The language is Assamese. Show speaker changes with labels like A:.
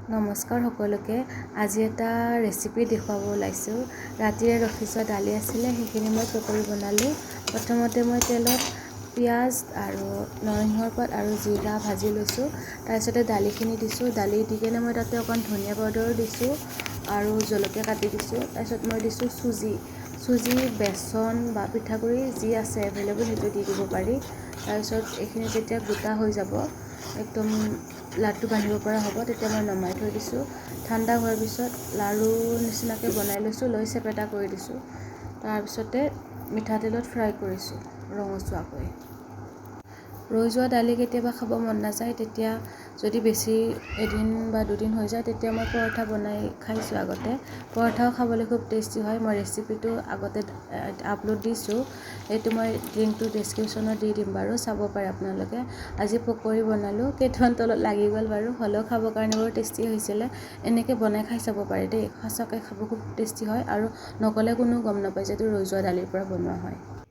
A: নমস্কাৰ সকলোকে। আজি এটা ৰেচিপি দেখুৱাব ওলাইছোঁ। ৰাতিৰে ৰখি যোৱা দালি আছিলে, সেইখিনি মই পকৰি বনালোঁ। প্ৰথমতে মই তেলত পিঁয়াজ আৰু নৰসিংহৰ পাত আৰু জিৰা ভাজি লৈছোঁ। তাৰপিছতে দালিখিনি দিছোঁ। দালি দি কেনে মই তাতে অকণ ধনিয়া পাউডাৰো দিছোঁ আৰু জলকীয়া কাটি দিছোঁ। তাৰপিছত মই দিছোঁ চুজি। চুজি, বেচন বা পিঠাগুড়ি যি আছে এভেইলেবল, সেইটো দি দিব পাৰি। তাৰপিছত এইখিনি যেতিয়া গোটা হৈ যাব, একদম লাডু বান্ধিব পৰা হ'ব, তেতিয়া মই নমাই থৈ দিছোঁ। ঠাণ্ডা হোৱাৰ পিছত লাড়ু নিচিনাকৈ বনাই লৈছোঁ, লৈ চেপেটা কৰি দিছোঁ। তাৰপিছতে মিঠাতেলত ফ্ৰাই কৰিছোঁ ৰঙচুৱাকৈ। ৰৈ যোৱা দালি কেতিয়াবা খাব মন নাযায়, তেতিয়া যদি বেছি এদিন বা দুদিন হৈ যায়, তেতিয়া মই পৰঠা বনাই খাইছোঁ আগতে। পৰঠাও খাবলৈ খুব টেষ্টি হয়। মই ৰেচিপিটো আগতে আপলোড দিছোঁ। এইটো মই লিংকটো ডেছক্ৰিপশ্যনত দি দিম বাৰু, চাব পাৰে আপোনালোকে। আজি পকৰি বনালোঁ। কেইটামান তলত লাগি গ'ল বাৰু, হ'লেও খাবৰ কাৰণে বৰ টেষ্টি হৈছিলে। এনেকৈ বনাই খাই চাব পাৰে দেই। সঁচাকৈ খাব খুব টেষ্টি হয় আৰু নক'লে কোনো গম নাপায় যে এইটো ৰৈ যোৱা দালিৰ পৰা বনোৱা হয়।